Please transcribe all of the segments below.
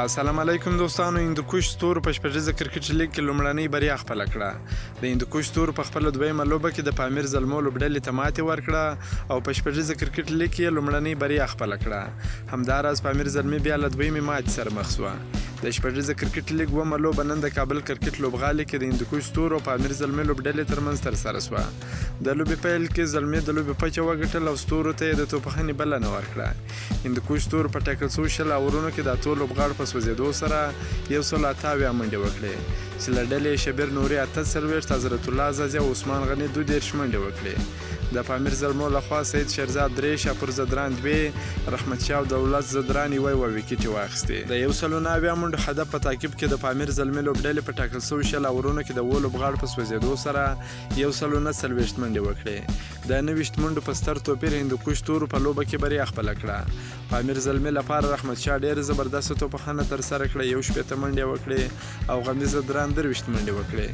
السلام علیکم دوستانو. هندوکش ستورو په شپږیزه کرکټ لیګ کې لومړنۍ بریا خپله کړه. د هندوکش ستورو په خپله دویمه لوبه کې د پامیر زلمو لوبډلې ته ماتې ورکړه او په شپږیزه کرکټ لیګ کې یې لومړنۍ بریا خپله کړه. همداراز پامیر زلمي بیا له دویمې ماتې سره مخ شوه. د شپږیزه کرکټ لیګ اوومه لوبه نن د کابل کرکټ لوبغالي کې د هندوکش ستورو او پامیر زلمي لوبډلې ترمنځ ترسره شوه. د لوبې پیل کې زلمي د لوبې پچه وګټله او ستورو ته یې د توپوهنې بلنه ورکړه. هندوکش ستورو په ټاکل شوو 20 اورونو کې د اتو لوبغاړو په سوځېدو سره 178 منډې وکړې، چې له ډلې یې شبیر نوري 48، حضرت الله ځاځي او عثمان غني 32 منډې وکړې. د پامیر زلمو له خوا سید شیرزاد درې، شاپور ځدران دوې، رحمت شاه او دولت ځدران یوه یوه ویکټې واخیستې. د 179 منډو هدف په تعقیب کې د پامیر زلمي لوبډلې په ټاکل شوو 20 اورونو کې د اوو لوبغاړو په سوځېدو سره 149 منډې وکړې. د 29 منډو په ستر توپیر هندوکش ستورو په لوبه کې بریا خپله کړه. پامیر زلمي لپاره رحمت شاه ډېره زبردسته توپوهنه ترسره کړه، 61 منډې یې وکړې او غمي ځدران 23 منډې وکړې.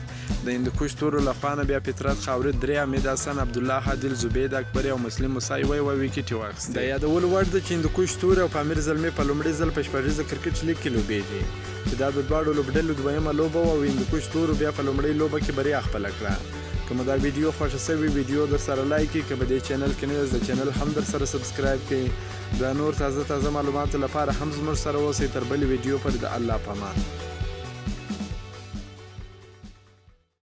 د هندوکش ستورو له خوا نه بیا فطرت خاوري درې، حمید حسن، عبدالله عادل، زبید اکبري او مسلم موسی یوه یوه ویکټې واخیستې. د یادولو وړ ده چې هندوکش ستوري او پامیر زلمي په لومړي ځل په شپږیزه کرکټ لیګ کې لوبېږي، چې دا د دواړو لوبډلو دویمه لوبه وه او هندوکش ستورو بیا په لومړۍ لوبه کې بریا خپله کړه. که مو دا ویډیو خوښه شوې، ویډیو درسره لایک کړئ. که په دې چینل کې نه یاست، د چینل هم درسره سبسکرایب کړئ. د نور تازه تازه معلوماتو لپاره هم زموږ سره اوسئ. تر بلې ویډیو پورې د الله په امان.